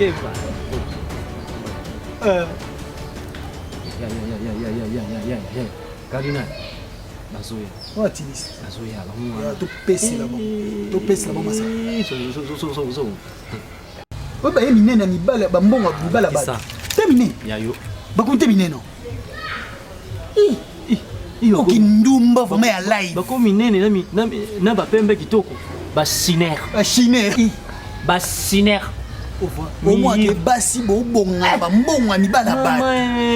Keba. Eh. Ya ya ya ya ya ya ya ya ya. Cardinal. Bazoya. Oyo atilisi. Bazoya bango wana. Topesela bango. Topesela bango masala. So so so so. Oyo baye minene ya mibala bambongo ya mibala bato. Te minene. Ya yo. Bakomi te minene. Okindumba vraiment ya live. Bakomi minene na na bapembe kitoko. Ba chiner. Ba chiner. Ba chiner. Omwa ke basi bobonga bambongo ya mibala bato.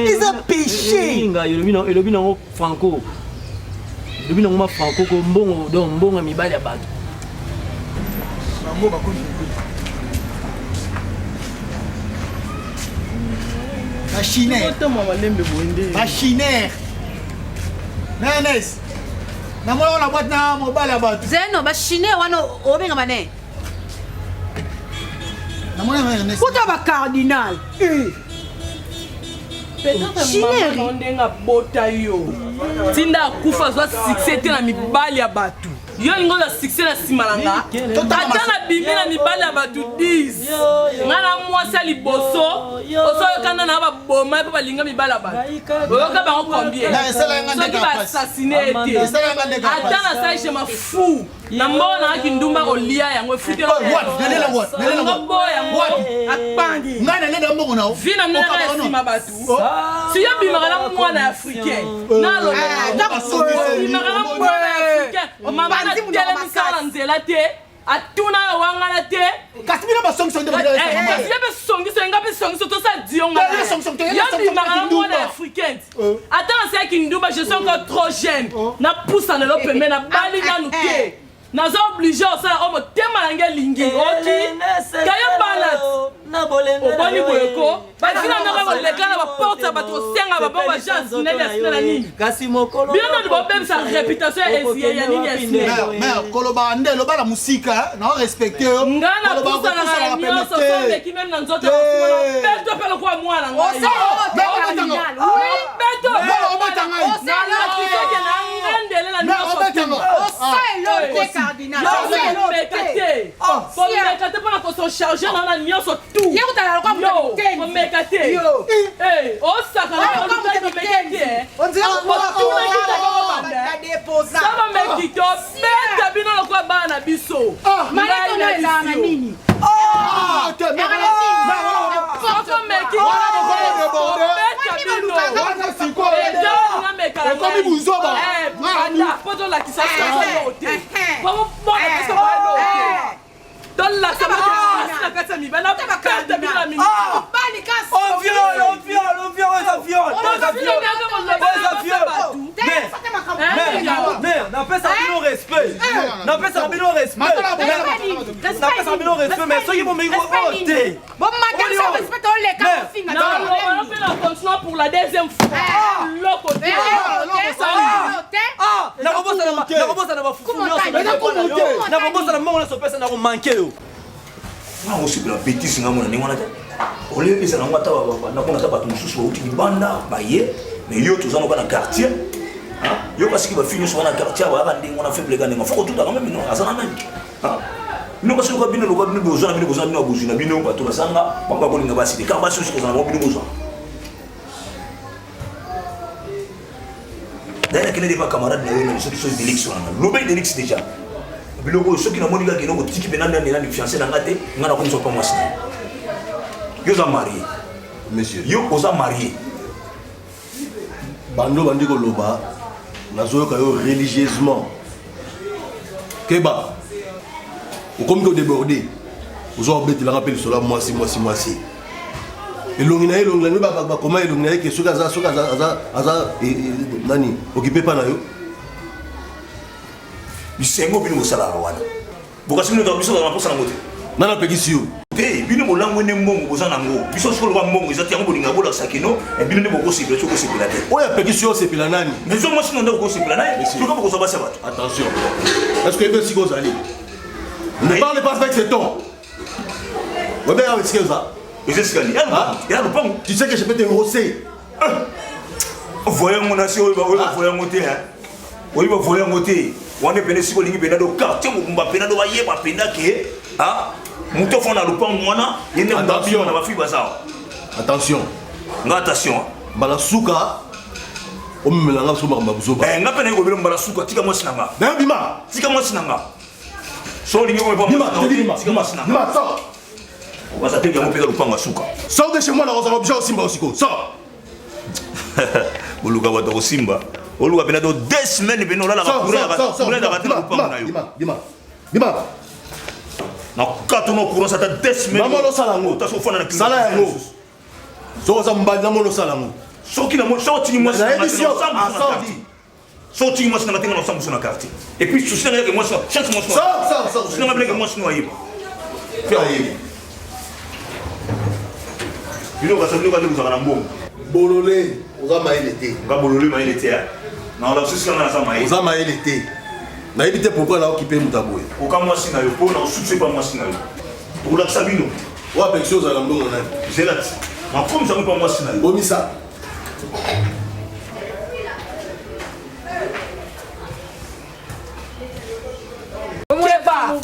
Eza péché. Ngai elobi nango Franco. Elobi nango ma Franco ko mbongo donc mbongo ya mibali ya bato. Bango bakomi ba chiner. Ba chiner. Nanes. Namona na boîte na mobali ya bato. Zeno ba chiner wana obenga bane. Kuta ba cardinal. Peut-être ndenge abota yo tinda akufa azwa succès te na mibali ya bato yo olingi ozwa succès na nsima na nga ata nabimi na mibali ya bato 10 nga na mwasi ya liboso osoyokana na baboma mpo balinga mibali ya bato oyoka bango combien soki baassassine ye te ata nasali je ma fou na mbongo na nga kindumba kolia yango efutelaboya yango akpangi ngai nalela mbongo na vi na mnaka ya nsima bato si yo bimaka na mwana ya africain nalobimaka na mwana ya africain mama natelemisaka na nzela te atuna yo wangana te kasi bino basongiso nde kasi ye mpe songiso nga mpe songiso tosala dionga yo bimaka na mwana ya africain ata nasalaki ndumba je suis encore trop jeune napusa lelo pembe nabali nanu te naza oblige osala oyo motema na ngai elingi oki kayo balat oboni boye ko batina ndako koleka na baporte ya bato kosenga babango baagence nene ya sina na nini bino nani bobebisa réputation ya nini ya sina koloba nde loba na mosika na respecte yo nga napusanaka na nyonso someki meme na nzoto beto mpe lokola mwana ngai beto nalakiseke na nga ndele na nyonso komeka te komeka te mpona koso charge na na nyonso tout komeka te osakana komeka te otunaki tobeta bino lokola bana na biso ekomi buzoba po tolakisa te tolakisa na kati ya mibali napeta bino na mingi On viole, on viole, on viole, eza viole, eza viole, eza viole. Mais, napesaka bino respect, napesaka bino respect, napesaka bino respect, mais soki bomeki oyo te. Continue pour la deuxième fois. Loko te. Nakobosana bafufu nyonso, nakobosana mbongo nyonso opesa, nakomanke yo. Nga kosepela betise nga mona ndenge wana te ole ezala yango ata nakona ata bato mosusu bauti libanda baye mais yo toza noka na quartier yo kasi ki bafille nyonso wana quartier bayaka ndenge wana faible ka ndenge fo kotutaka meme no aza na nani bino kasi loka bino loka bino bozwa na bino bozwa na bino bozwi na bino bato bazanga bango bakolinga basi te kaka basi nyonso kozala bango bino bozwa D'ailleurs, nakende depa camarade na yo na soki soki Delix wana lobe Delix déjà biloko oyo soki namoni kaka eloko tiki mpe nani nani fiancé na nga te nga nakomisa pa mwasi na yo oza marié monsieur yo oza marié bando bandi koloba nazoyoka yo religieusement keba okomi kodeborde ozwa obetelaka mpe lisolo ya mwasi mwasi mwasi elongi na ye elongi na yo bakoma elongi na ye ke soki aza soki aza aza aza nani okipe pa na yo bisengo bino bosalaka wana bokasi bino biso na mposa nango te nani apekisi yo te bino bolangwe nde mbongo boza nango biso sikoyo lokola mbongo eza te yango bolinga bolakisa kino bino nde bokosepela soki okosepela te oyo apekisi yo osepela nani mais zo mwasi na ndako okosepela na ye soki bokozwa basi ya bato attention est ce que ebe esika ozali ne parle pas avec ce ton obenga esika eza eza esika nini ya lopango tu sais que je peux te rosser voye yango nasi oyo bavoye yango te oyo bavoye yango te wana pene esika olingi mpena do quartier mobimba mpena do bayeba mpena ke. Moto afanda na lopango wana, ye nde moto abima na ba fille baza awa. Attention. Nga attention. Mbala suka omemela nga so makambo ya buzoba. Eh, nga mpe naye kobela mbala suka, tika mwasi na nga. Nayo bima. Tika mwasi na nga. So olingi komema Bima, mwasi na yo bima, te, tika mwasi na nga. Bima, sors. Obaza te yango mpe lopango ya suka. Sors de chez moi, nakozala obligé osimba yo sikoyo. Sors. Oluka bato kosimba. Oluka pena to deux semaines pena olalaka courant courant ezalaka te na lopango na yo. Bima, bima. Bima. Na kato na courant ata deux semaines. Maman osala yango. Sala yango. Soki oza mobali na mona osala yango. Soki na soki otiki mwasi na Nayebisi yo, soki otiki mwasi na nga te nga na osambusa na quartier. Et puis souci na nga yake mwasi chance mwasi. Sors, sors, sors. Souci na nga bileke mwasi no ayeba. Pe ayebi. Bino kasi bino kasi bozalaka na mbongo. Bolole, oza mayele te. Nga bolole mayele te. Na ola susi nga naza mayele. Oza mayele te. Nayebi te pourquoi na okipe moto ya boye. Oka mwasi na yo mpo na osusu epa mwasi na yo. Tokolakisa bino. Oyo apekisi ozala na mbongo nani? Zela ti. Nakomisa ngo epa mwasi na yo. Bomisa.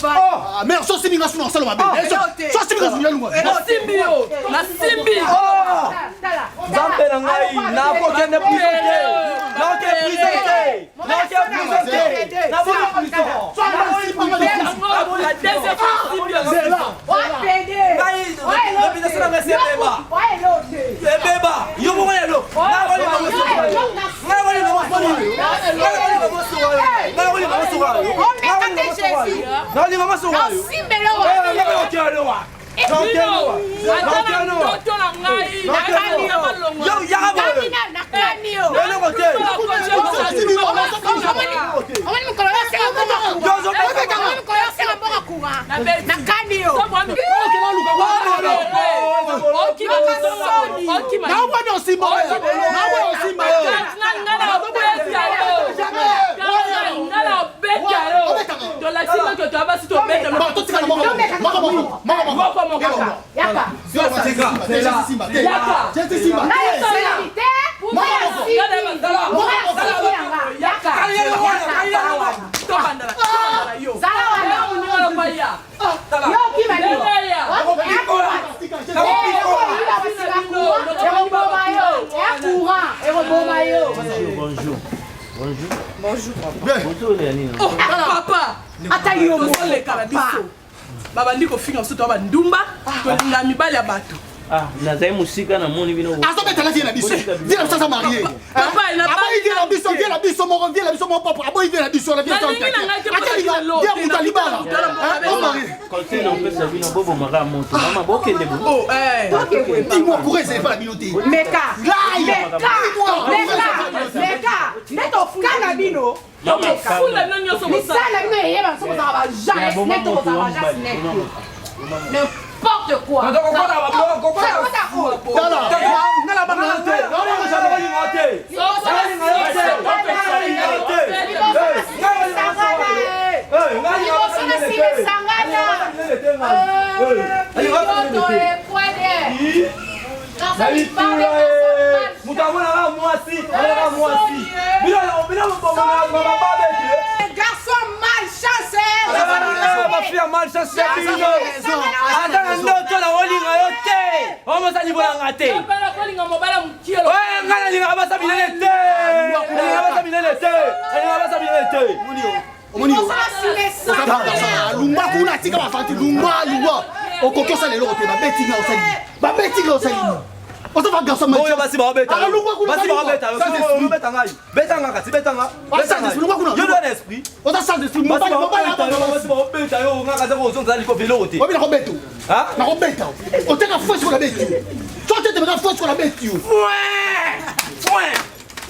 Ah, mère, so simbi nga suna osala mabe. So simbi nga suna lungwa. Nasimbi yo, nasimbi. Nzambe na ngai, nakokende prison te. Nakokende prison te. Nakokende prison te. Naboli prison. La deuxième fois, nasimbi yo. Ngai, reputation na ngai esi ebeba. Ebeba. Yo moko lelo. Nakolinga mosuka yo. Nakolinga mosuka yo. Nakolinga mosuka yo. Nakolinga mosuka yo. Nakolinga mosuka yo. Ata na ndoto na ngai, Yo, yaka boye. Eloko te. Tolakisi moko toya basi tobeta moko moko Bonjour. Bonjour. Bonjour papa. Bonjour ya Oh papa. Ata yo moko tozoleka na biso. Babandi kofinga biso toya bandumba, tolinga mibali ya bato. Ah, nazali mosika namoni bino. Azobetala vie na biso. Vie na biso aza marié. Papa, aboyi vie na biso, vie na biso moko, vie na biso moko papa, aboyi vie na biso na vie Nalingi na ngai te mpo Akelinga na vie moto ya libala. Hein, o marié. Conseil na opesa bino bobomaka moto. Mama bokende bo. Oh, eh. Dis-moi pourquoi ezali pa na bino te. Meka. Ngai. Meka. Meka. Meka. Nde tofunda bino. Tofunda bino nyonso bosala. Misala bino eyeba biso kozala ba gens Boma nde moto tokozala wa ba gens mobali. net. Boma moto. N'importe quoi. Tala. Nga na banga te. Nakolinga te. Nakolinga yo te. Nakolinga yo te. Moto amonaka mwasi, amonaka mwasi. Bino bino bababe te. Garçon malchance. Bafille ya malchance ya bino. Ata na ndoto na olinga yo te. Omosa libo nanga te. Papa kolinga mobala mokielo. Oye nga nalingaka basa minene te. Nalingaka basa minene te. Nalingaka basa minene te. Omoni yo. Lungwa kuna tika bafanti lungwa lungwa. Okoki osala eloko te babeti nga osali. Babeti nga osali. Oza garçon Oyo basi baobeta. Ah, lungwa kuna. Basi baobeta. Obeta ngai. Beta nga kasi beta nga. Beta ngai. Lungwa kuna. Yo dois esprit. Oza sans esprit. Mobali mobali basi baobeta yo nga kasi kozongisa likofi eloko te. Obi nakobeta. Ah? Nakobeta. Oteka fausse ko na beti. So te te fausse ko na beti yo. Point. Point.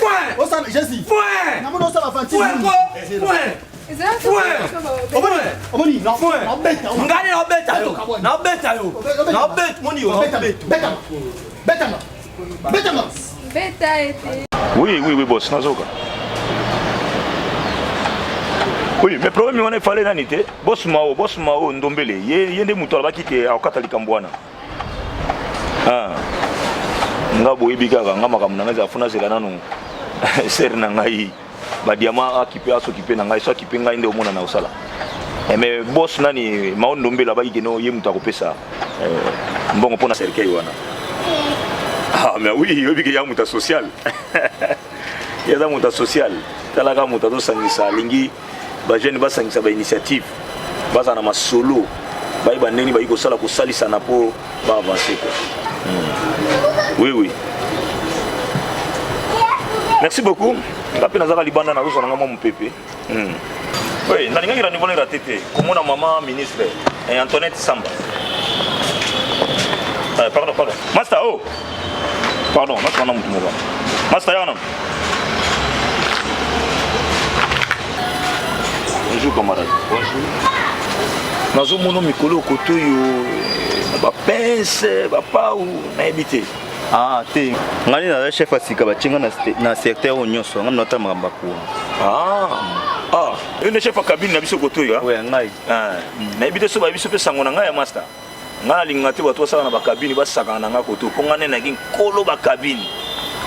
Point. Osala Jésus. Point. Namoni osala fanti. Point ko. Point. Point. Omoni omoni na Point. nabeta. Ngai naobeta yo. Naobeta yo. Naobeta moni yo. Naobeta. Betama. Betama. Betama. Beta ete. Oui, oui, oui, boss, nazoka. Oui, mais problème wana efale nani te boss mao boss mao ndombele ye ye nde moto alobaki ke akokata likambo wana ah. nga boyebi kaka nga makambo na ngai ezala fona zela nanu sere na ngai badiama akipe asokipe na ngai so akipe ngai nde omona na osala. Eh, mais boss nani Mao Ndombelo abaki keno ye moto akopesa eh, mbongo mpo na cercueil wana. Ah mais oui, oyebi ke ya moto ya social. Ye aza moto ya social. Talaka moto azosangisa alingi ba jeune basangisa ba initiative bazala na masolo bayeba ndenge bayi kosala kosalisana mpo ba avancer quoi. Hmm. Oui oui. Merci beaucoup. Nga mpe nazaka libanda nazozwa na nga mwa mopepe. Hmm. Oui, nalingaki rendez-vous na raté te. Komona maman ministre eh, Antoinette Samba. Eh, pardon, pardon. Master, oh. Pardon, master na mutu moko. Master yana. Bonjour camarade. Bonjour. Nazomona mikolo koto yo na bapince bapau nayebi te. Ah te, ngai naza chef ya sika batie ngai na secteur oyo nyonso, ngai naotala makambo ya courant. Ah, ah, yo nde chef ya cabine na biso koto oyo? Oui, ngai. Ah, nayebi te so bayebi biso mpe sango na ngai ya master. Ngai nalinga te bato basala na bakabine basakana na ngai koto mpo ngai nde nayaki nkolo bakabine.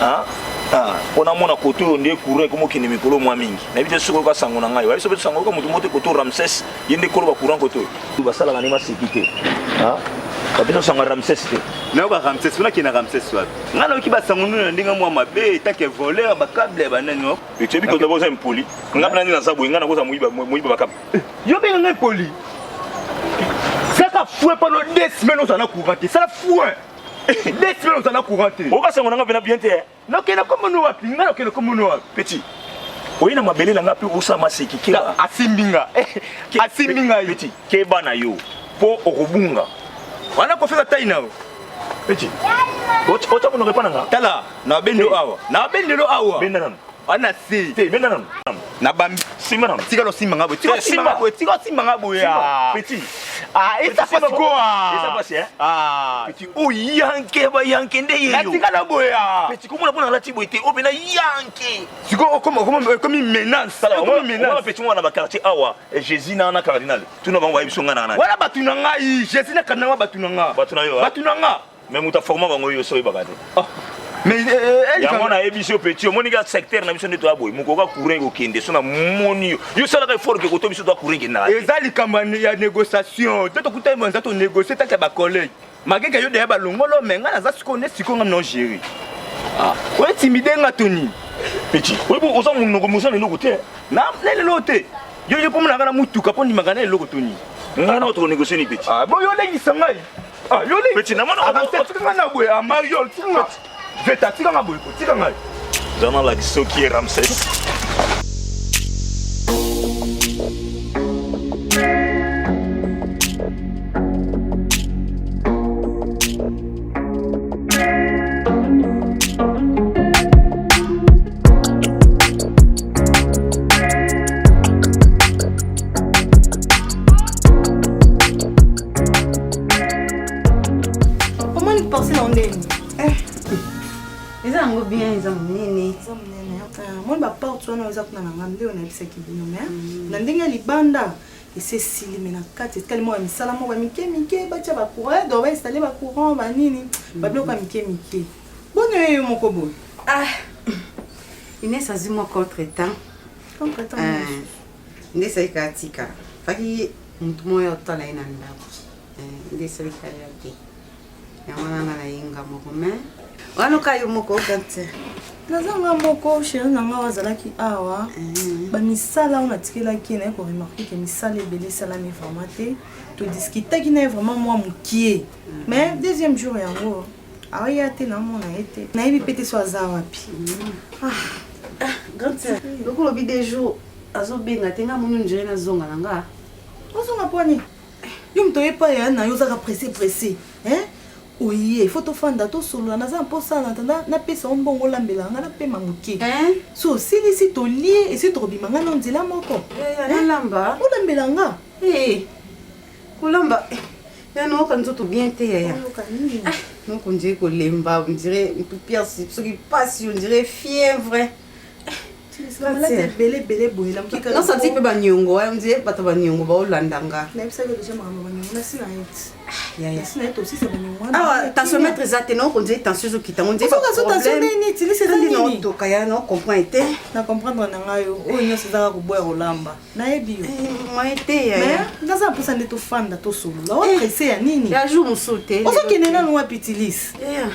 Ah, ah, mpo namona koto oyo nde courant ekomi okende mikolo mwa mingi. Nayebi te soki oyoka sango na ngai. Bayebi biso mpe sango oyoka moto moko te koto Ramsès ye nde kolo ba courant koto oyo. Basalaka nde maseki te. Ah, bapesa sango ya Ramsès te. Nayoka Ramsès, wana kenda Ramsès wapi? Ngai nayoki basango nini na ndenge mwa mabe, etake voleur, bakable ya banani. Oh. Oyebi ko d'abord oza impoli. Ngai mpe nani naza boye, ngai nakoza moyiba moyiba bakable. Eh, yo benga ngai impoli. Saka fouet pendant deux semaines ozala na courant te. Sala fouet. Deux semaines ozala na courant te. Oyoka sango na ngai mpena bien te. Eh. Nakende komono wapi? Ngai nakende komono wapi? Petit. Oye na mabele na ngai mpe osala maseki keba. Asimbi nga. Eh, asimbi ngai. Petit, keba na yo mpo okobunga. Wana kofeka tai na yo. Petit. Otya monoko epa na nga. Tala, na bendo awa. Na bendelo awa. Benda nanu. Wana se. Te, benda nanu. Na bambi. Simba nanu. Tika losimba nga boye. Tika simba nga boye. Tika simba nga boye. Petit. Ah, eza pasi ko. Eza pasi hein. Ah. Petit oh yanke ba yanke nde yeyo. Natika na boye. Petit komona pona alati boye te. Obena yanke. Siko okoma okoma ekomi menace. Sala ekomi menace. Petit mwana ba quartier awa Jésus na na cardinal. Tuna bango bayebi so nga na na. Wala batu na ngai Jésus na cardinal batu na nga. Batu na yo. Batu na nga. Mais moto aforma bango yo so oyebaka te. Oh. Mais eh, eh, yango nayebi so petit omoni ka secteur na biso nde toya boye mokoka courant ekokende so namoni yo yo osalaka effort ke koto biso toya courant ekendaka eza likambo ya négociation te tokutani banza tonégocie taki ya bacollègue makeke yo deya balongolo me ngai naza sikoyo nde sikoyo ngai nogere ah. ointimide nga to nini petit oyebi oza monoko moza na eloko te na eloko te yo yo mpo monaka na motuka mpo ndimaka na eloko to nini ngai na otokonégocie ni petit ah, bo yo olengisa ngai Ah, yo le. Petit na mona. Tika nga na boye, ah, Mariol, tika nga. Veta, tika nga boye, tika ngai. Zana la soki ye Ramsès. Omoni pensé na ndeni. Eh. Eza yango bien, eza monene. Eza monene. Ah, moni ba porte wana eza kuna na ngai nde nayebisaki bino mais mm. na ndenge ya libanda esi esili me na kati etikali mwa misala moko ya mike mike batya bacourant donc bainstalle bacourant banini mm. babiloko ya mike mike boni oyo yo moko boye ah ines azwi mwa contre temps contre temps eh. Nde esalika atika faki mutu moko ya otala ye na ndako eh, nde esalika ya te yango wana nga naye nga moko mais wana oka yo moko okanti naza nga moko sheri na nga oyo azalaki awa eh. bamisala oyo natikelaki ye naye koremarke ke misala ebele esalami vraiment te todiskitaki na ye vraiment mwa mokie mm. mais deuxième jour yango aoya te naomona ye te nayebi mpe te so aza wapi mm. ah. ah, grande sœur lokola obi des jours azobenga te nga moni ondire nazonga na nga ozonga mpo nini yo moto oye epai ya na yo ozaka presse presse hein oye fo tofanda tosolola naza na mposa na tanda napesa yo mbongo olambela nga napema moke so osilisi tolie esi tokobima nga na nzela moko nalamba olambela nga kolamba ya nayoka nzoto bien te yaya noko ondire kolemba ondire mpupiasi soki mpasi ondire fièvre maladi ebele ebele boye lamuki kaka nasanti mpe baniongo wana ondire bato baniongo baolanda nga nayebisaki yo deja makambo baniongo nasi na ye ti nasi na ye tosisa baniongo wana awa tensiomètre eza te naoko ondire tension ezokita ngo ondire tension nini tilisi eza nini? Nini? Otoka ya na comprendre te. Na comprendre na ngai yo. Oyo nyonso ezaka koboya kolamba. Nayebi yo. Moyen te yaya. Mais naza na mposa nde tofanda tosolola. O presse ya nini? Ya jour mosusu te. Ozokende nanu wapi Tilis? Eh.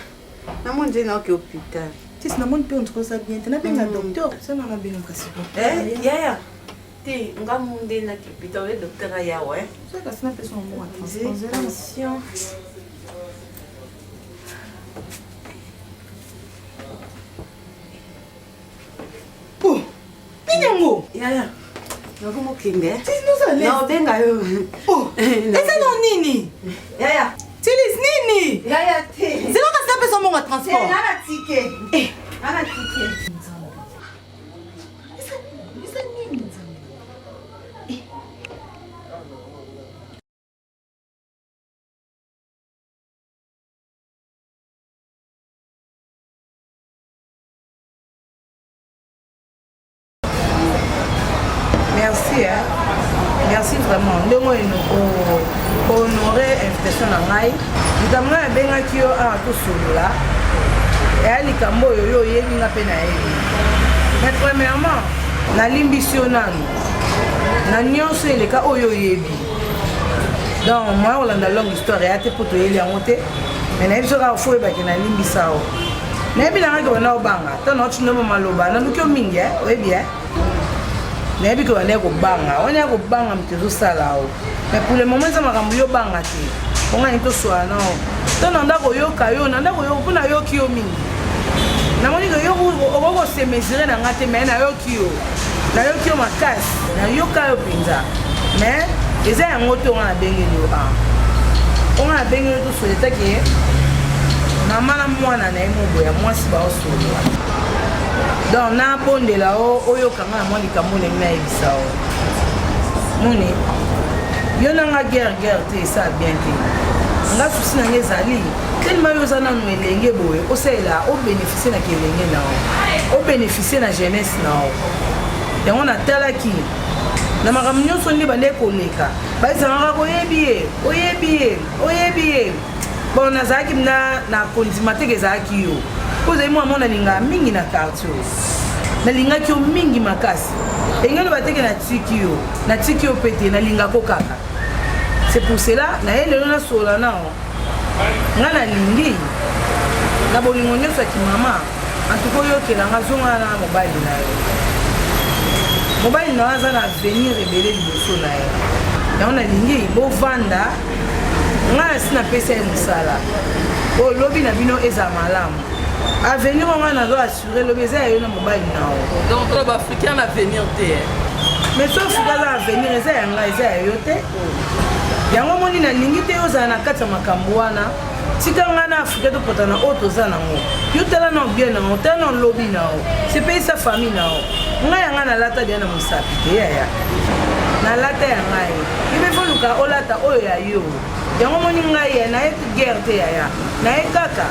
Namoni nde naoke hôpital. Tilis namoni mpe on oza bien te. Nabenga docteur. Sana nabenga kasi. Eh yaya. Te nga mu nde nake hôpital oye docteur aya wa. Soki kasi napesa yango transport. Tension. Oh, nini yango? Yaya. Nakomokende. Tilis Naobenga yo. Oh, eza no nini? Yaya. Tilis nini? Yaya te. Zela kasi napesa mbongo ya transport. Te nana ticket. Eh. Nana ticket. Eza nini nzambe? Eh. Merci hein. Merci vraiment. Ndenge honore invitation na ngai. Likambo ngai nabengaki yo awa tosolola. Eya likambo oyo yo oyebi nga mpe nayebi. Mais premièrement, nalimbisi yo nanu na nyonso eleka oyo oyebi. Donc moyen kolanda longue histoire eya te mpo toyeli yango te. Mais nayebi soki kaka fo oyebake nalimbisa yo. Nayebi na ngai ke banda obanga. Ntango naotinda yo maloba naluki yo mingi oyebi eh? Nayebi ke bandaki kobanga wana ya kobanga moto ezosala o mais pour le moment eza makambo yo banga te onga nini toswala nao to nanda koyoka yo nanda koyoka mpo nayoki yo mingi namoni ke yo okoki kose mesure na nga te mais nayoki yo nayoki yo makasi nayoka yo mpenza mais eza yango te onga nabengeli yo awa onga nabengeli yo toswela etake mama na mwana na ye moboya mwasi baosolola donc nabondela o oyoka nga na mwa likambo ndenge nayebisa o moni yo na nga guerre guerre te esala bien te nga susi na nga ezali telema yo oza nanu elenge boye osalela obénéficie na kelenge na yo obénéficie na jeunesse na yo yango natalaki na makambo nyonso nde bandeki koleka bayebisangaka koyebi ye oyebi ye oyebi ye bon nazalaki na na kondima te ke ezalaki yo mpo ozali mwana mwana nalingaka mingi na quartier oyo nalingaki yo mingi makasi engeli loba teke natiki yo natiki yo mpe te nalingako kaka c'est pour cela naye lelo nasolola nao ngai nalingi na bolingo nyonso ya kimama antuka oyokela nga zonga na mobali na yo mobali na yo aza na avenir ebele liboso na ye yango nalingi bovanda ngai nasi napesa ye mosala oyo lobi na bino ezala malamu avenir oyo ngai nazo assure lobi eza ya yo na mobali na yo donc oyo baafricain na avenir te mais so afrika aza avenir eza ya ngai eza ya yo te yango omoni nalingi te ozala na kati ya makambo wana tika ngai na afrika topota na oyo toza nango yo tala na bien na yo tala na lobi na yo sepelisa famille na yo ngai ya ngai nalata deya na mosapi te yaya nalata ya ngai yo mpe foluka olata oyo ya yo yango omoni ngai ya naye guerre te yaya naye kaka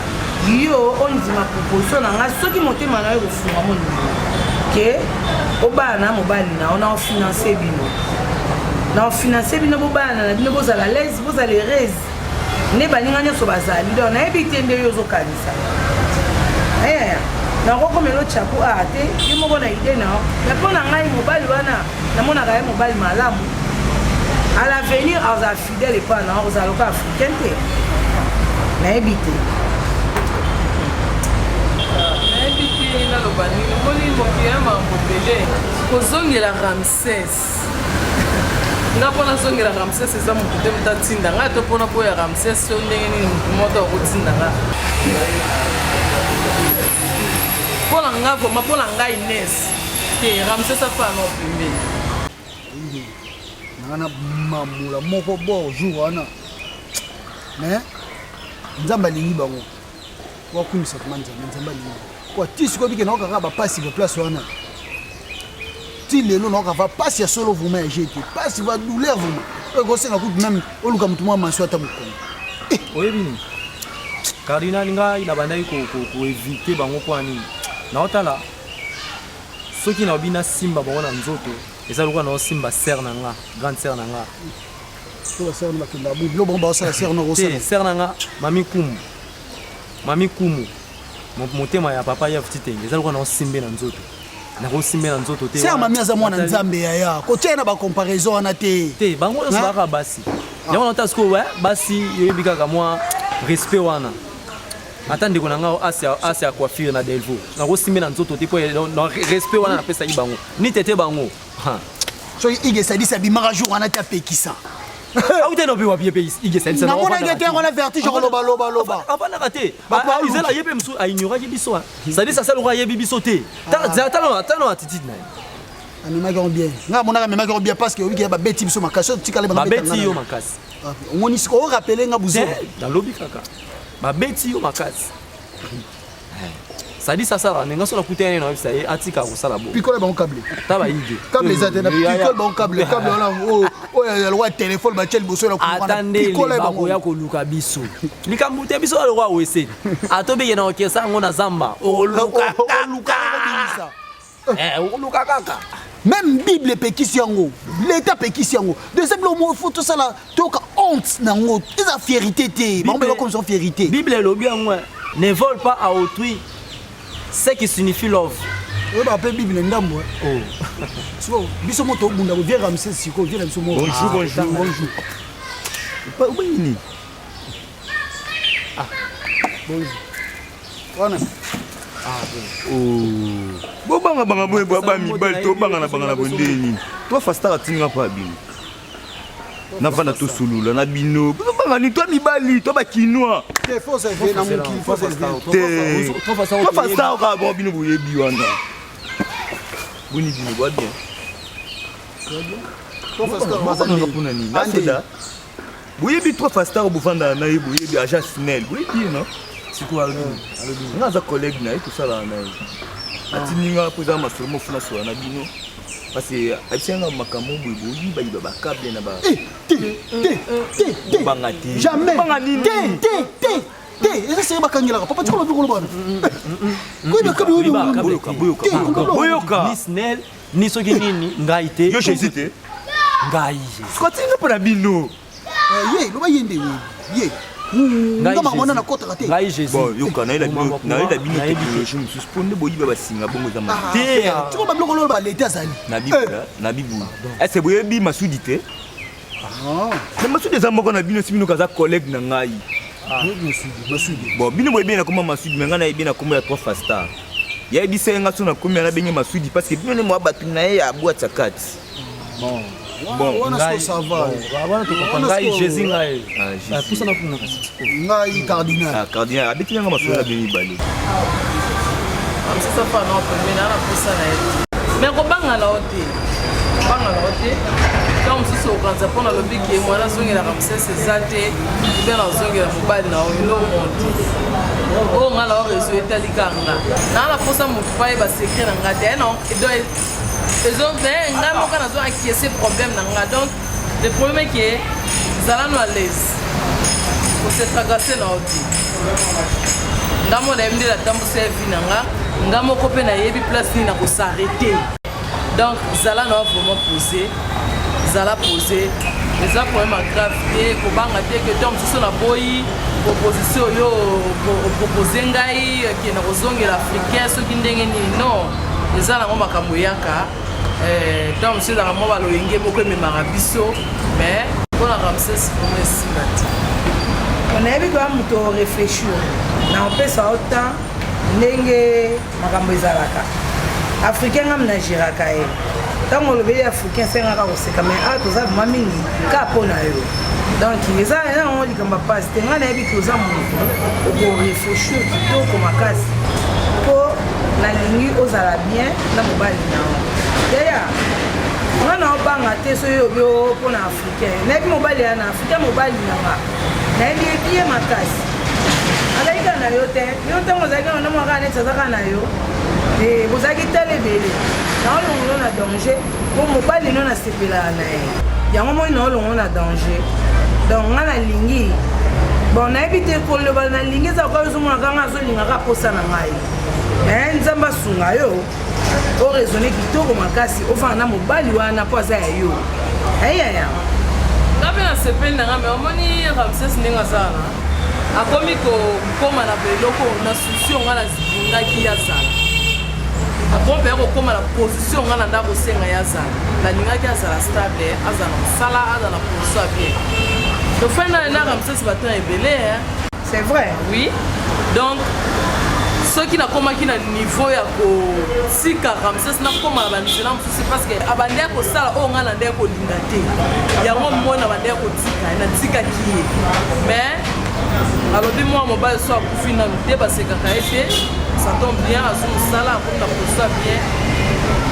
yo ondima proposition na ngai soki motema na yo ekofunga mondima ke obala na mobali na yo na ofinanse bino na ofinanse bino bobalana na bino bozala laise bozala heureuse nde baninga nyonso bazali donc nayebi te nde yo ozokanisa eh, nakokomela ochaku a te yo moko na ide na yo me mpo na ngai mobali wana namonaka ye mobali malamu à l'avenir azala fidèle epai na yo kozala lokola africain te nayebi te nayebi te naloba nini omoni mokili ya mambo ebele kozongela ramses nga mpo nazongela ramses eza motu te moto atinda ngai to mpona mpo ya ramses yo ndenge nini motu moto akotinda nga mpo na nga vraimen mpo na ngai ines te ramses afaa nao pembeni nanga na mamola moko bord jour wana mais nzambe alingi bango wakumisa koma nzambe nzambe alingi po ti sikoyo bike naoka kaka bapasi ba place wana ti lelo naoka va pasi ya solo vraiment ya jete pasi va douleur vraiment oyo ekosenga kutu meme oluka motu mwa manso ata mokongo eh! oyebi nini cardinal ngai nabandaki koevite bango mpo ya nini naotala soki naobi nasimba bango na nzoto eza lokola naosimba sere na nga grande sere na nga biloko bango baosala sere na sere na nga mami kumu mami kumu. Motema ya papa Yves Titenge eza lokola naosimbe na nzoto. Nakosimbe na nzoto te. Sœur Mamie aza mwana Nzambe yaya. Kotia ye na ba comparaison wana te. Te, bango nyonso bakaka basi. Yango na sikoyo ouais, basi yoyebi kaka mwa respect wana. Ata ndeko na ngai asi asi ya coiffure na Delvaux. Nakosimbe na nzoto te po respect wana napesaki bango. Ni tete bango. Soki Ige Sadisi abimaka jour wana te apekisa. Auta na mpe wapi ye mpe Ige Sadisi. Namonaki ete yango na vertige koloba loba loba. Afandaka te. Ezala ye mpe mosusu aignoraki biso. Sadisi asala lokola ayebi biso te. Tala attitude na ye. Amemaki yango bien. Ngai amonaka amemaki yango bien parce que oyebiki babeti biso makasi. Oyo tikali bango babeti yo makasi. Omoni sikoyo orapele nga buzoba. Nalobi kaka. Babeti yo makasi. Sadisi asalaka ndenge soki nakutani ye nayebisa ye atika kosala bo pikola bango cable ta bayige cable eza te na pikola bango cable cable wana oyo ya lokwa telefone batie liboso na ata ndele bakoya koluka biso likambo te biso alokwa wese atobeke na orchestre yango na zamba okoluka kaka okoluka kaka même bible epekisi yango leta apekisi yango deuxième biloko moko faut tosala toyoka honte na yango eza fierité te bango mpe bakomisa fierité bible elobi yango ne vole pas à autrui ce qui signifie love oyeba mpe bible ndambo sikoyo biso mo tobunda vie ramses sikoyo vie na biso mo bonjour bonjour bonjour obangi nini ah bonjour wana bobanga banga boye ba mibali tobangana bangana boye ndenge nini to fastar atindi nga mpo ya bino navanda tosolola na bino bozobanga nini to mibali to bakinois te to fastar kaka bon bino boyebi wana boni bino bwa bien mpona nini nasoda boyebi trop fastar bovandaka na ye boyebi agent snel boyebi ye no sikoyo alobi nga aza collègue na ye tosalaka na ye atindi nga mpo eza masolo mofu nasola na bino parce que ayebisaki nga makambo boye boyibayiba bakable na babanga te jamais banga nini te te te te eza seye bakangelaka papa tika lobi koloba wana boyoka ni snel ni soki nini ngai te yo jésus te ngai siko atinga mpo na bino ye loba ye nde ye nga makambo wana nakotaka te ngai jésus bon yoka nayela bino technologie mosusu mpo nde boyiba basinga bongo eza mabe te tiko babiloko lolo balete azali na bible na bible est-ce boyebi masudi te na masudi eza moko na bino si bino kaza collègue na ngai bon bino boyebi na kombo masudi me ngai nayebi na kombo ya 3 fastar yayebisa ye nga so nakomi ana benge masudi parce que bino nde mwa bato na ye ya bwati ya kati bon bon ngai ça va ngai jésus ngai pusana kuna kasi ngai cardinal ah cardinal abeti nanga masolo na bino mibale amsisa fa na pembeni na posa na ye mais kobanga na yo te kobanga na yo te ntango mosusu okanisa mpo nalobi ke mwana azongelaka mosese eza te mpe nazongela mobali na yo eloko te oyo ngai na yo reseau etali kaka nga naa na mposa motu mpo ayeba secret na ngai te ezo mais ngai moko nazo acquiescer problème na nga donc le problème est que zala no à l'aise kose tracasser na yo te nga moko nayebi nde natambwisa ya vie na nga nga moko mpe nayebi place nini na kosarrete donc zala na yo vraiment posé zala posé eza problème ya grave te kobanga te ke ntango mosusu naboyi proposition oyo opropose ngai ke nakozongela africain soki ndenge nini non eza nango makambo eyaka ntango mosusu ezalaka mwa baloyenge moko ememaka biso mais mpo na ramses vraimen esimba te. Nayebi koya moto oreflechir na opesa yo temps ndenge makambo ezalaka africain ngam na giraka ye ntango olobeli africain esengaka koseka mais awa toza vraimen mingi ka mpo na yo donc eza yango likambo ya mpasi te ngai nayebi ke oza moto okoreflechir kitoko makasi mpo nalingi ozala bien na mobali na yo yaya nga na obanga te soki obi mpo na africain nayebi mobali ya na africain mobali na nga nayebi ye bien makasi azalaki kaka na yo te yo ntango ozalaki kaka na mwa kaka neti aza kaka na yo bozalaki tala ebele naolongolo na danger mpo mobali no nasepelaka na ye yango moi naolongo na danger donc nga nalingi bon nayebi te koloba nalingi eza koyo ozomona kaka nga azolinga kaka mposa na ngai me nzambe asunga yo oraisonne kitoko makasi ofanda na mobali wana mpo aza ya yo ayaya nga mpe nasepeli na nga me omoni ramses ndenge aza wana akomi kokoma na beloko na susi oyo nga na. nalingaki ye azala akomi mpenza kokóma na position ngai na nda kosenga ye azala nalingaki azala stable azala na mosala azala na position ya bien tofandi na na ramses batemp ebele c'est vrai oui donc soki nakomaki na niveau ya kotika ramses nakoma na banzela mosusu parce que abandaki kosala oyo ngai nandaki kolinga te yango moi nabandaki kotika ye natikaki ye mais alobi mwa mobali so akufi nanu te basekaka ye te ça tombe bien azwi mosala akomi na kosa bien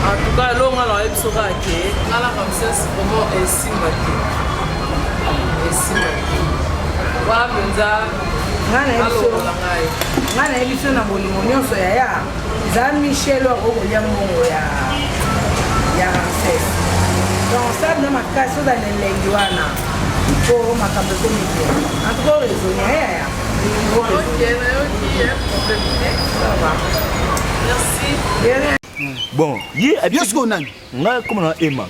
en tout cas elongo nga nayebi biso kaka ke nga na ramses vraiment esimba te esimba te wana mpenza alongola ngai ngai nayebi biso na bolingo nyonso yaya eza michel oyo akoki kolia mbongo ya ya ramses donc sala na makasi ozala na elengi wana mpo makambo ekomi bien en tout cas oraisonne yaya Ok, nayoki problème te. Ça va. Merci. Bon, ye yo sikoyo nani? Ngai koma na Emma.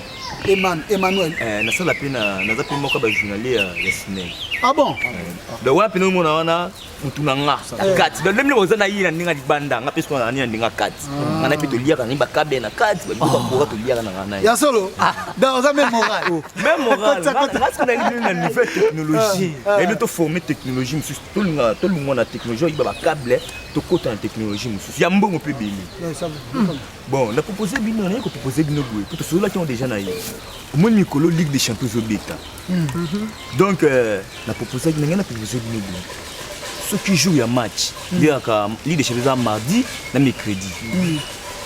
Eman, Emmanuel. Eh, nasala pe na naza pe moko ba journalier ya, ya Sinel. Ah bon? Eh, donc wana pene omona wana mutu na nga na eh. kati. Donc ndenge oza na ye na ndenge libanda, nga pe sikoyo na ndenge kati. Ah. Nga na pe toliaka ni bakabe na kati, ba biloko ah. kora toliaka na nga na ye. Ya solo? Ah. Donc oza même moral. Oh, même moral. Nga sikoyo na na nouvelle technologie. Na bino to former technologie mosusu. Tolinga tolongwa na technologie oyiba ba câble, tokota na technologie mosusu. Ya mbongo pe ebele. Bon, na proposer bino, naye ko proposer bino boye, po tosololaki yango déjà na ye. Omoni mikolo Ligue des Champions ezobeta. Donc euh, na proposaki na ngai na proposer bino boye. Soki jour ya match, nde kaka Ligue des Champions eza mardi na mercredi.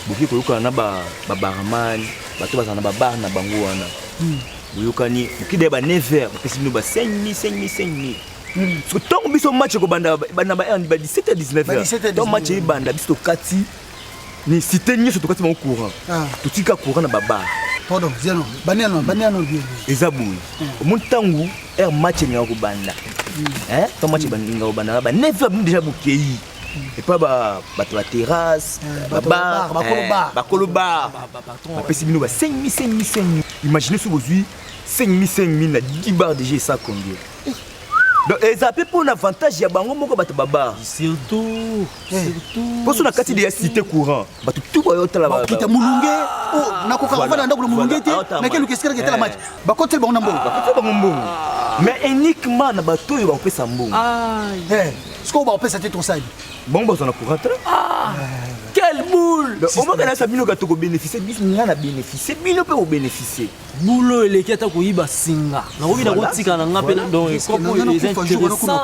Bokoki koyokana na ba ba barman, bato bazala na ba bar na bango wana. Boyokani, boki deya ba 9h, bapesi bino ba 5000 5000 5000. Soki ntango biso match ekobanda na ba 17h 19h. Ntango match ebanda biso tokati ni cité nyonso tokati bango courant ah. totika courant na babar pardon ziano baniano baniano bien eza boye hmm. omoni ntango heure match elingaka kobanda hmm. ntango match elingaka kobanda ba 9 heures bino déjà bokei hmm. epa bato ba terrasse babar bakolo bar bapesi bino ba 5000 5000 5000 imagine soki bozwi 5000 5000 na 10 bar déjà esa combien donc eza mpe mpo na avantage ya bango moko bato babar surtout surtout mpo so na kati deya cité courant bato tu bayotala bakita molunge oh, nakoka kofanda na ndako na molunge te nakeluka esika naketala match bakoteli bango na mbongo bakoteli bango mbongo mais uniquement na bato oyo bakopesa mbongo eh, sikoyo bakopesa te tosali bango bazwa na courant te ah, quelle boule omaka nayesa bino ka tokobénéficie biso nga na bénéficie bino mpe kobénéficie Boulot eleki ata koyiba singa. Nakoki na kotika na nga pe donc kopo oyo eza intéressant.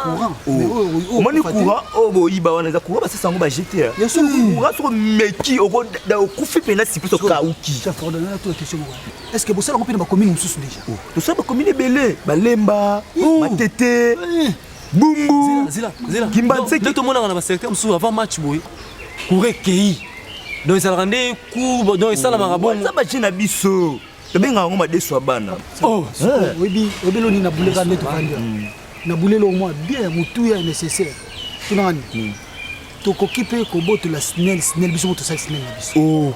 Omoni courant oyo boyiba wana eza courant basasa yango ba GT. Courant soko meki okufi mpenza sipe okauki. Est-ce que bosala yango mpe na bacommune mosusu déjà? Oh, tosala bacommune ebele balemba matete bumbu kimbanseke nde tomonaka na basecteur mosusu avant match boye courant ekei donc ezalaka nde courbe donc esalamaka bongo eza baje na biso tobengaka yango madeso ya bana oh, eh. oyebi oyebi eloni na buleka nde tofandi hmm. na bulelo mwa bien ya motuya ya nécessaire tunanga nini hmm. tokoki mpe kobotola snel snel biso mo tosali snel na biso oh.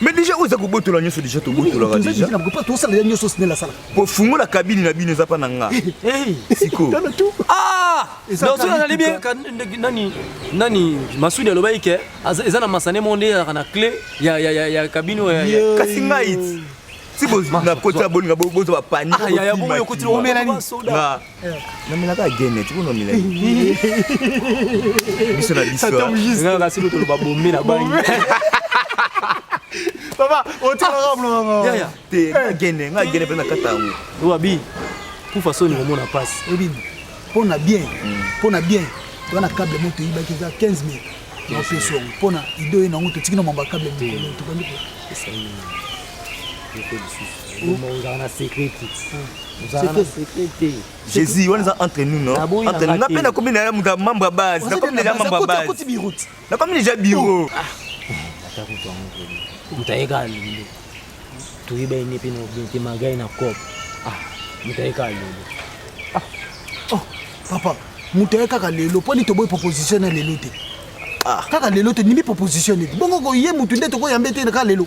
mais déjà oyo eza kobotola nyonso déjà tobotolaka déjà tosala ya nyonso snel asalaka po fungola kabini na bino eza mpa na nga sikoyo ah! donc soki nazali bien nani nani masudi alobaki ke eza na masane moko nde ezalaka na clé ya, ya, ya, ya kabine oyo kasi ngai ti nakota bolinga bozwa bapani namelaka gene ti bona omela biso na biso toloba bombe na bangi papa otikalaka mlongo te nga gene nga gene mpe na kata yango owabi kufa soni komona mpasi mpo na bien mpo na bien toza na câble moko toyibaki eza 15 mètre naopesa yango mpo na ide oye nango totiki na mambo ya câble mikolo tobandi ozala na secret te ozala na secret te jésus wana eza entre nous non entre nous nga mpe nakomi na moto ya membre ya base nakomi deja membre ya base nakomi deja bureau ata kutu yango moto ayeka lelo toyeba ye nde mpe na bien te magai na cop ah moto aye kaka lelo ah oh papa moto aye kaka lelo mpo nini toboyi proposition na lelo te ah. kaka lelo te ndimi proposition neti bongo koye motu nde tokoyambe te kaka lelo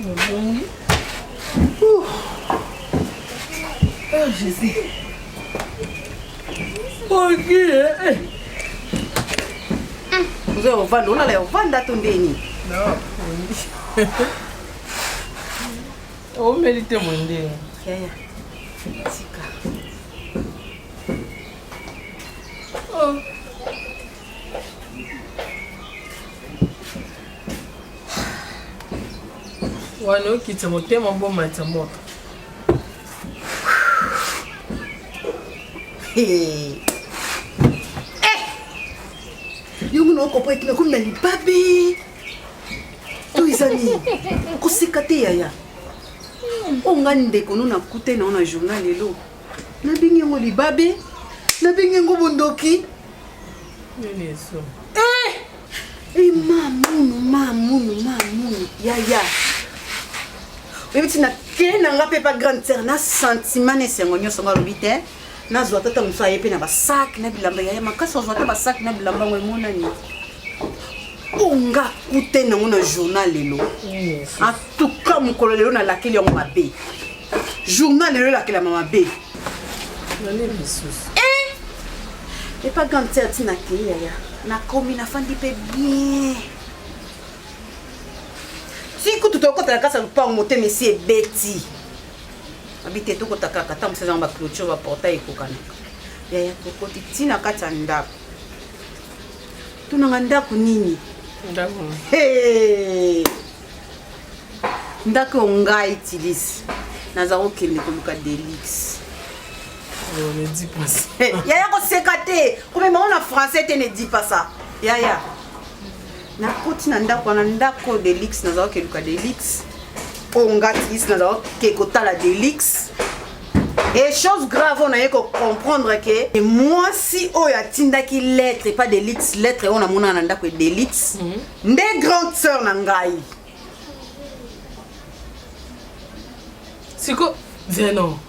Ozongi. Oh Jésus. Ok. Eh. Ozo ovanda, olala ovanda to ndeni. Non. Omeli te boye ndenge. Yaya. Tika. Oh. Wana okitisa motema bomatisa moto. Hey. Eh! Yo mona okopo etina komi na libabe. To eza nini? Koseka te yaya. Oyo nga ndeko no nakute na yo na journal lelo. Nabengi yango libabe. Nabengi yango bondoki. Nini eso? Eh! Eh, mamunu, mamunu, mamunu. Yaya. Oyebi ti nakei na nga mpe pa grande sœur na sentiment na esengo nyonso nga alobi te nazwa tata mosusu aye mpe na basak na bilamba yaya makasi azwa ata basak na bilamba yango emonani oyo nga kute nango na journal lelo en tout cas mokolo lelo nalakeli yango mabe journal lelo elakelama mabe eh! epa grande sœur ti nakei yaya nakomi nafandi mpe bien ti kutu tokota na kati ya lopango motema esi ebeti abi te tokota kaka ntango mosusu ezango baclôture baportail ekokanaka yaya tokoti ti na kati ya ndako tunanga ndako nini ndako oyo ngai tilisi naza kokende koluka delix oh, ne dis pas ça. yaya koseka te komema ngo na français te ne dis pas ça yaya nakoti na ndako wana ndako delix naza kokeluka delix oyo nga tilisi naza koke kotala delix Et chose grave, on a comprendre que mwasi oyo atindaki lettre pas Delix, lettre oyo namona na ndako ya Delix, mm -hmm. nde grande sœur na ngai. Siko Zeno.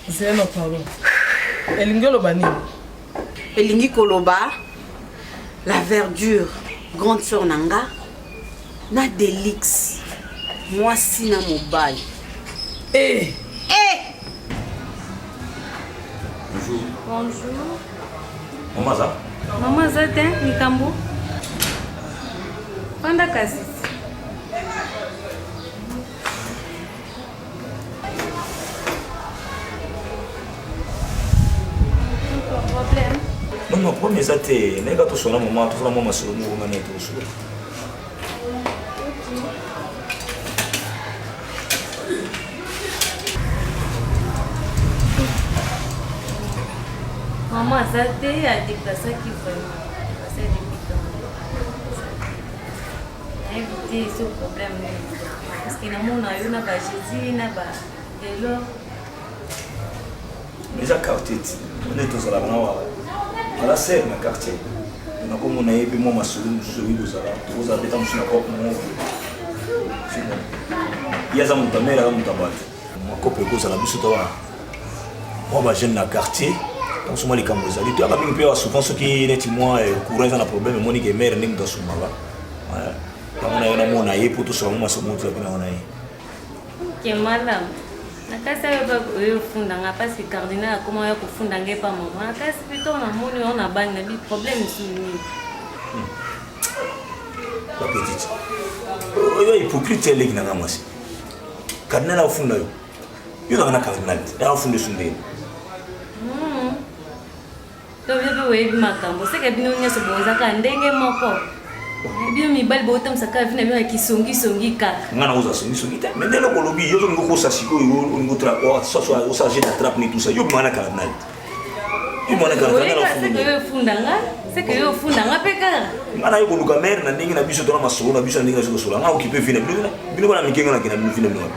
Zeno pardon. Elingi oloba nini? Elingi koloba la verdure grande sœur na nga na Delix mwasi na mobali. Eh. Eh. Bonjour. Bonjour. Mama aza? Mama aza te, likambo. Fanda kasi. Problème. Non, non, problème eza te. Nayeba tosona mama, tosala mwa masolo moko nga naye tosolo. Maman aza te, adeplasaki vraiment. Adeplasa depuis temps. Nayebi te so problème nini. Parce que namona yo na ba Jésus na ba Lelo. Eza quartier ti. Nde tozalaka na wa. Ala sere na quartier. Nakomona ye mpe mwa masolo mosusu oyebi kozala. Tokozala mpe ta mosusu na cope moko. Ye aza moto ya mere aza moto ya bato. Mwa cope ekozala biso to mwa ba jeune na quartier. Ntango mwa likambo ezali toyaka mingi mpe souvent soki neti mwa eh, courant eza na problème emoni ke mere nde moto asumbaka. Yango na yo namona ye mpo tosola mwa masolo moko tozalaki na ye. Ok malamu. Nakasi ayo ba oyo ofunda nga parce que cardinal akoma ya kofunda nga epa mama. Nakasi pe to namoni yo na bangi na bi problème mosusu nini. Hmm. Ba petite. Oyo hypocrite eleki na nga mwasi. Cardinal afunda yo. Yo na na cardinal. Ya afunda sundeni. Hmm. To bino mpe boyebi makambo seke bino nyonso boza kaka ndenge moko bino mibali botambwisa kaka vi na bino ya kisongisongi kaka nga nakozala songisongi te mais nde eloko olobi yo ozolingi okosa sikoyo olingi osala jeu d'attrape ni tout ça yo bimaka na cardinal te yo bimaka na cardinal yo efunda nga seke yo ofunda nga mpe kaka nga naye koluka mere na ndenge na biso tona masolo na biso na ndenge na biso tosola nga okipe vi na bino bino bana mike nga nakenda bino vi na bino wapi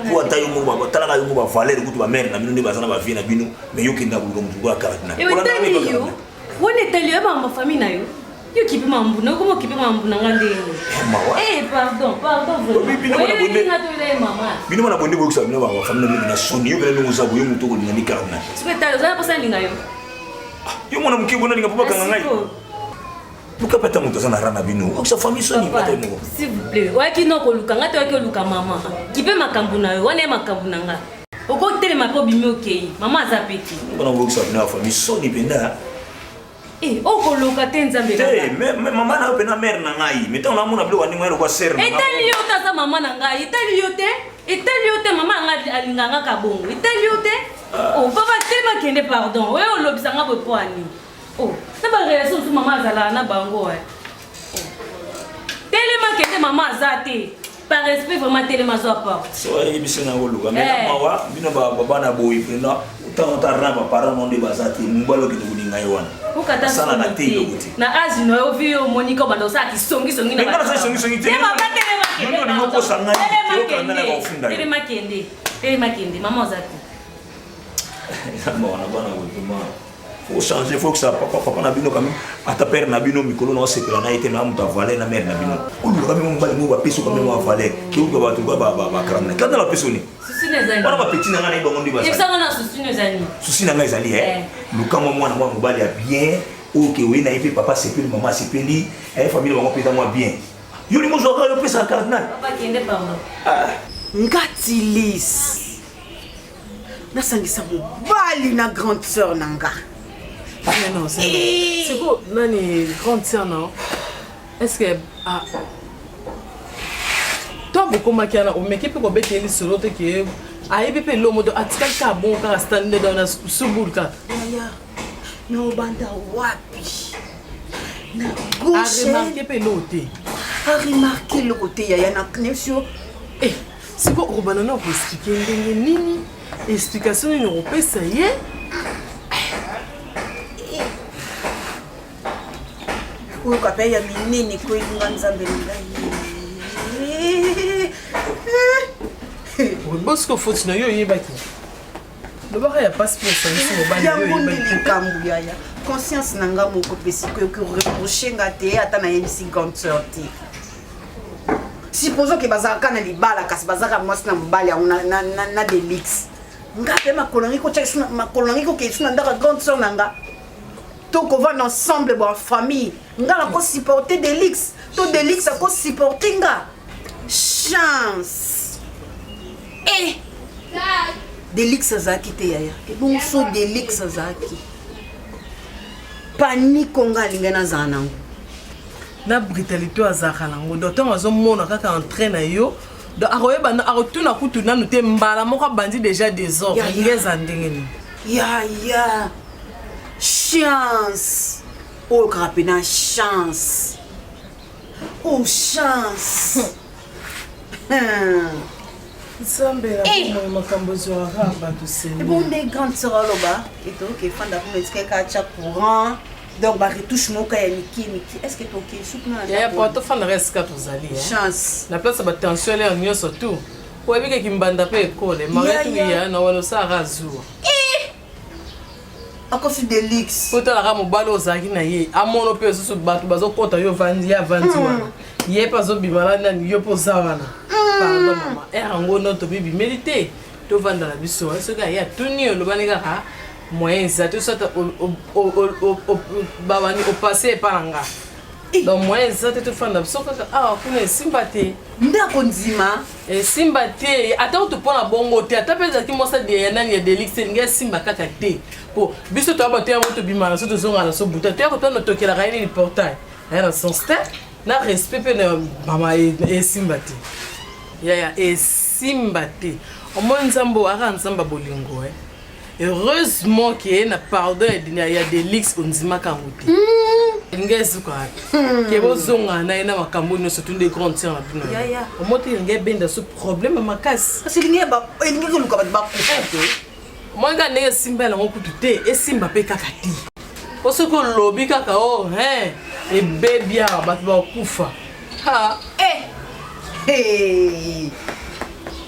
po ata yo moko talaka yo moko bavaleur kutu bamere na bino nde baza na bavie na bino mais yo kenda koluka motu lokola cardinal etali yo wana etali yo makambo famille na yo yo kipe mambu na okoma okipe mambu na nga ndenge eh pardon pardon vraiment toyela ye mama bino bana bonde boyokisa bino bafamille na bino na soni yo bena ndenge oza boye motu okolinga ni cardinal soki etali oza na mposa nalinga yo ah, yo mwana moke bona linga mpo bakanga ngai luka. Luka mpe ata moto aza na rang na bino. Okisa famille soni Papa, ata ye moko. s'il vous plaît oyaki no koluka nga te oyaki oluka mama kipe makambo na yo wana ye makambo na nga okotelema mpe obimi okei mama aza pe te Mpona kokisa bino ya famille soni mpenza. Eh, okoloka te nzambe na Te, nga. me- me- mama na yo mpenza mare na ngai. Mais ntango namona biloko ya ndenge wana lokola sere na ngai. etali yo te aza mama na ngai etali yo te etali yo te mama na ngai alingaka nga ka bongo etali yo te oh, papa telema kende pardon oye olobisa nga boye po ani oh, na barelation mosusu mama azalaka na bango eh. oh. telema kende mama aza te par respect vraiment telema azwa porte So ayebisi nga koluka. Mais na Eh. mawa bino ba ba- bana boye mpenza ntango ata rang ba parents no nde baza te mobali okende kolinga ye wana. okata Asalaka soni te te eloko te. na age na yo vi yo omonika obanda osala kisongisongi Mais nga nasala kisongisongi te. Te papa, telema Yo kende, nde olingi okosa ngai, telema yoka ngai kende, nakofunda yo. telema kende telema kende mama oza te Eza mawa na bana boye vraiment. Faut changer, faut que ça papa papa na bino quand même ata père na bino mikolo na osepela na ye te na moto avale na mère na bino. Oluka même mobali moko bapesi yo quand même avale. Keluka bato ba ba ba karama. Kanda na bapesi yo nini? susi na ezali Wana ba petit na ngai na ye bango nde bazali. yebisanga na susi na ezali Souci na ngai ezali eh. Luka mwa mwana mwa mobali ya bien oyo ke oye na ye mpe papa asepeli mama asepeli aye famille na bango mpe eza mwa bien. Yo lingo ozwaka yo opesaka cardinal. papa kende pardon nga tilis nasangisa mobali na grande sœur na nga Non, c'est Eh. siko nani grande sœur na est ce que ah, to bokomaki wana omeki mpe kobeteli lisolo te ke ayebi mpe eloko moto atikali kaka bongo kaka stande nde na subulu kaka yaya na obanda wapi na gauche aremarke mpe eloko te aremarke eloko te yaya na nayebisi yo Eh, siko okobanda na koexplike ndenge nini explication nini okopesa ye koyoka mpe ya minene koyelinga nzambe na ngai bosiko foti na yo oyebaki lobaka ya pasi mpo osangisi mobali yo yango nde oyebaki likambo yaya conscience na nga moko mpe sikoyo koreproche nga te ata nayebisi grande sœur te supposons ke bazalaka na libala kasi bazalaka mwasi na mobali yango na, na, na, na delix nga mpe makolo nangi kotya lisu na- makolo nangi kokende lisu na ndako ya grande sœur na nga to kovanda ensemble bwa famille nga nakosupporte delix to delix akosupporte nga chance e delix azalaki te yaya ebongo so delix azalaki paniko nga alingai nazala nango na brutalité oyo azalaka nango donc ntango azomona kaka entrain na yo donc akoyeba akotuna kutu nanu te mbala moko abandi déjà désordre Ya, ya. elingi eza ndenge nini yaya chance oyo kaka mpena chance o chance Hmm. nzambe Eh. na makambo ezwaka kaka bato seni ebongo nde grande sœur aloba etoke efanda kuna etikaka atya courant donc baretouche moko ya mike mike est ce que toke suku na yaya po tofandaka esika tozali eh. chance na place ya batension elere nyonso tu oyebi keki mbanda mpe ekole mariatu Ya, ya. ya na wana osalaka azuwa akosi delix po otalaka mobali oyo ozalaki na ye amono mpe lisusu bato bazokɔta yo ovandi ye avandi wana ye mpe azobima na nani yo mpe oza wana pardon mama ere yango no tobibimeli te tovanda na biso eh. soki aye atuni olobani kaka moyen eza te soit bawani opasse epa na nga donc moyen eza te tofanda biso kaka awa kuna esimba te ndako ndima esimba te ata kutu mpo na bongo te ata mpe ezalaki mwasi ya nani ya delix elingi esimba kaka te po biso toya bato yango tobima na so tozonga na so buta toya kotana tokelaka ye nini portail aya na sens te na respect mpe na mama esimba te yaya esimba te omoni nzambe oyo aka nzambe ya bolingo e heureusement ke na pardon ya, ya delix ondimaka yango te elingi ezuka wapi ke bozonga na ye na makambo nyonso tunde grande sœur na bino Yaya. omoti elingi ebenda so problème ya makasi kasi elingi elingi koluka bato bakufa te omoni kaka ndenge esimba yango kutu te esimba mpe kaka te po soki olobi kaka o ebebi awa bato bakufa ha Eh! Hey!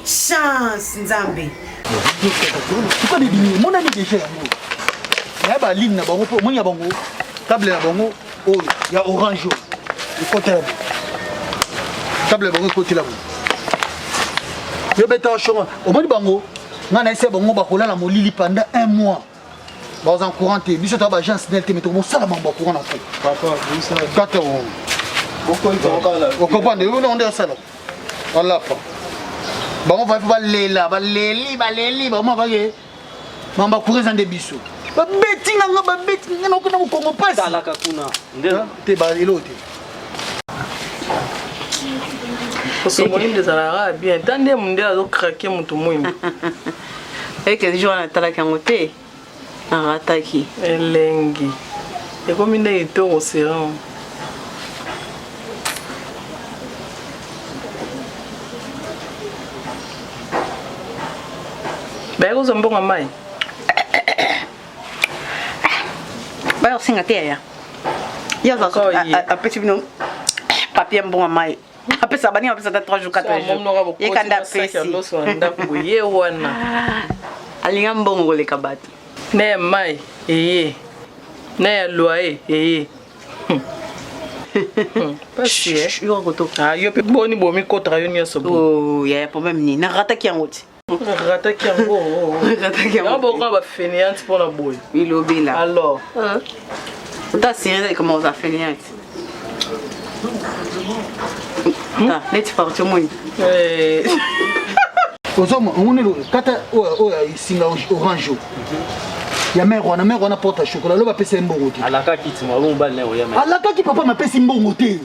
chance nzambe tuka bibimi emonani deja yango naya baline na bango mpo omoni ya bango table na bango oyo ya orange oyo ekotela bo table na bango ekotela bo yo beta shonga omoni bango ngai nayesi bango bakolala molili pendant un mois. Baza courant te. Biso ta ba agence nel te mais tokosala mambo ya courant na ko. Papa, kata o. Okomprendre, yo nde osala. Alapa. Bango va balela, baleli, baleli, bango bake. Mambo ya courant eza nde biso. Babeti nga nga babeti nga na okenda mokongo pasi. Talaka kuna. Te ba eloko te. Poso moyindo ezalaka bien ta nde mondele azokrake moto moyindo eke jour wana natalaki yango te narataki elengi ekomi nde kitoko serum baye kozwa mbongo ya mai baya kosenga te yaya ye apesi bino papier mbongo ya mai apesa baninga apesa ata 3 jours 4 jours ye kanda apesi ye wana alinga mbongo koleka bato na ya mai eye na ya loyer eye pasi yo mpe boni bomikotaka yo nyonso yaya problème nini narataki yango te rataki yango rataki yango bokoka ba fainéante mpona boye bilobela alors ota sérieux comment oza fainéante neti parti omoni ozoma omoni kata oyo esinga orange oyo ya mare wana mare wana porte ya chocolat loba apesa ye mbongo te alakaki alakaki papa mapesi mbongo te.